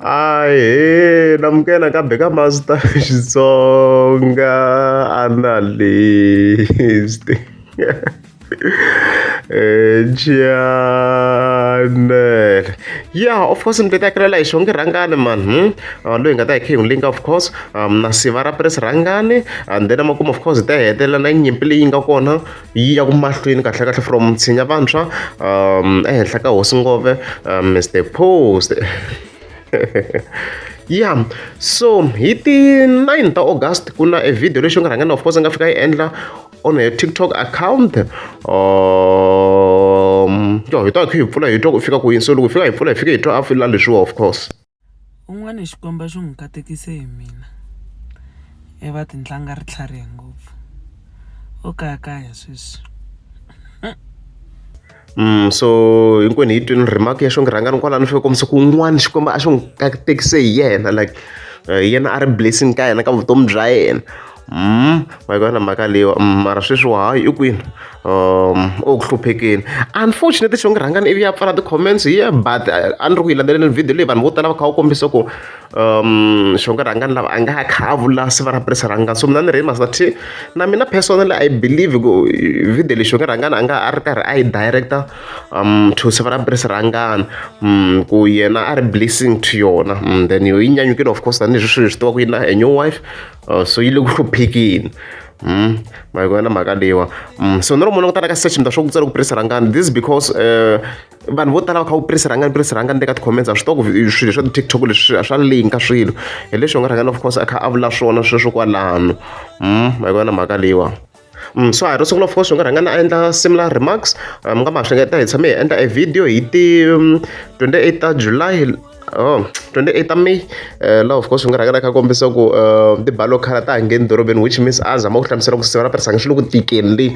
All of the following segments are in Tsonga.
Ahee namukela nakambe ka Master Xitsonga Analyst channel ya of course ni ta hakelela hi Xongi Rhangani man loyi hi nga ta hi kha hi n'wi linka of course na siva ra Prince Rhangani and then emakumu of course hi ta hetelela na nyimpi leyi nga kona yi ya ku mahlweni kahlekahle from Tshinya Vantshwa ehenhla ka Hosi Ngove Mister Post ya so hi ti 9 ta August ku na e video lexi nga rhangana of course a nga fika yi endla on her TikTok account yo hi ta hi kha hi pfula hi twa ku fika kwini so loko hi fika hi pfula hi fike hi twa a vula leswiwa of course. Un'wana Xikwembu a xi n'wi katekise hi mina i va tintlanga ri tlharihe ngopfu o kayakaya sweswi. So hinkwenu hi twini remark ya Xongi Rhangani kwalano fika kombisa ku un'wana Xikwembu a xi n'wi katekise hi yena like yena a ri blessing ka yena ka vutomi bya yena ma yi vona mhaka leyiwa mara sweswiwa hayi i kwini u ku hluphekeni unfortunately Xongi Rhangani ivi ya pfala ti-comments here but a ni ri ku yi landzeleleni video leyi vanhu vo tala va kha va kombisa ku Xongi Rhangani lava a nga ha kha a vula siva ra Prince Rhangani so mina ni ri Master T na mina personally I believe ku video leyi Xongi Rhangani a nga a ri karhi a yi director to siva ra Prince Rhangani ku yena a ri blessing to yona then yo yi nyanyukile of course tanihileswi swi tiva ku yi na a new wife so yi le ku hluphekeni ma yi vona mhaka leyiwa so ni ri munhu ku tala ka search mi ta swi ku tsala ku Prince Rhangani this is because vanhu vo tala va kha ku Prince Rhangani Prince Rhangani ka ti-comments a swi tiva ku swilo swa ti-TikTok leswi swa linka swilo hi leswi u nga rhangani of course a kha a vula swona sweswo kwalano ma yi vona mhaka leyiwa. So a hi ro sungula of course u nga rhanga na endla similar remarks mi nga ma hleketa hi tshame hi endla e video hi ti 28 ta July oh 28 ta May laha of course u nga rhanga na kha kombisa ku tibalo khala ta ha ngheni dorobeni which means a zama ku hlamusela ku siva ra tirhisanga swi le ku tikeni leyi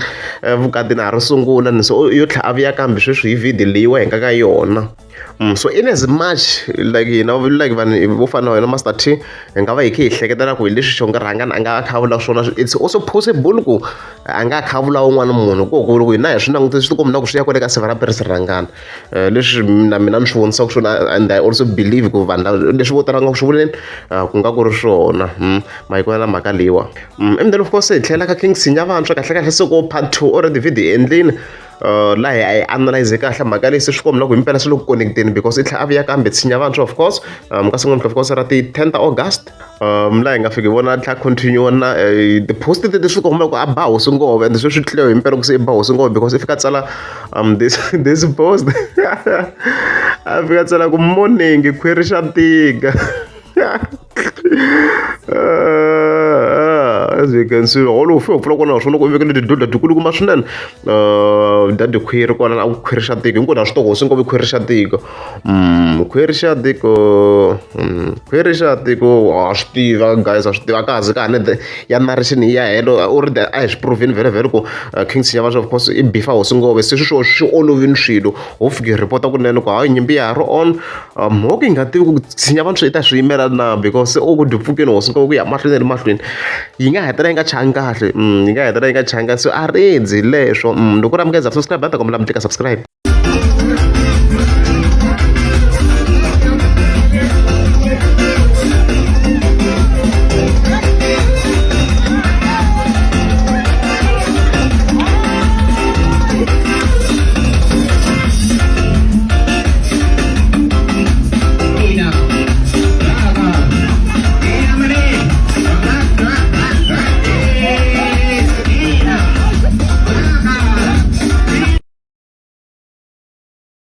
vukatini a ro sungula ni so yo tlhela a vuya kambe sweswi hi video leyiwa hi nga ka yona. So in as much like hina like vanhu vo fana na wena Master T hi nga va hi kha hi hleketela ku hi leswi Xongi Rhangani a nga a kha a vula swona it's also possible ku a nga kha a vula un'wana munhu ku ku loko hina hi swi langutisa swi tikomba na ku swi ya kwale ka siva ra Prince Rhangani leswi na mina ni swi vonisaka swona and I also believe ku vanhu lava leswi vo tala va nga ku swi vuleni ku nga ku ri swona ma yi vona na mhaka leyiwa and then of course hi tlhela ka King Tshinya Vantshwa kahlekahle se ko part 2 already video yi endlini laha hi a yi analyze kahle mhaka leyi se swi komba ku himpela swi le ku connect-eni because i tlhela a vuya kambe tshinya vantshwa of course ka siku of course ra ti 10 ta August laha hi nga fiki vona tlhela continue na ti-post teti swi komba ku a ba hosi ngove and sweswi clear himpela ku se i ba hosi ngove because i fika tsala this this post a fika tsala ku morning khwiri xa tika as you can see holo u fike u pfula kona swona ku vekele tidudla tikulukumba swinene dadi khwiri kwala a ku khwiri xa tiko hinkwenu a swi tiva hosi ngopfu khwiri xa tiko khwiri xa tiko khwiri xa tiko ha swi tiva guys ha swi tiva ka ha ze ka ha ni ya narration ya helo u ri a hi swi proveni vhele vhele ku King Sinyavashe of course i bifa hosi ngove se sweswo swi olovini swilo ho fike hi report kunene ku hayi nyimpi ya ha ri on ho ka hi nga tivi ku tshinya vanhu swi ta swi yimela na because se u ku dyi pfukeni hosi ngove ku ya mahlweni na le mahlweni yi nga hetelela yi nga changi kahle yi nga hetelela yi nga changi kahle so a rindzi leswo loko u ri amukeza subscribe a ni ta kombela mi tlika subscribe.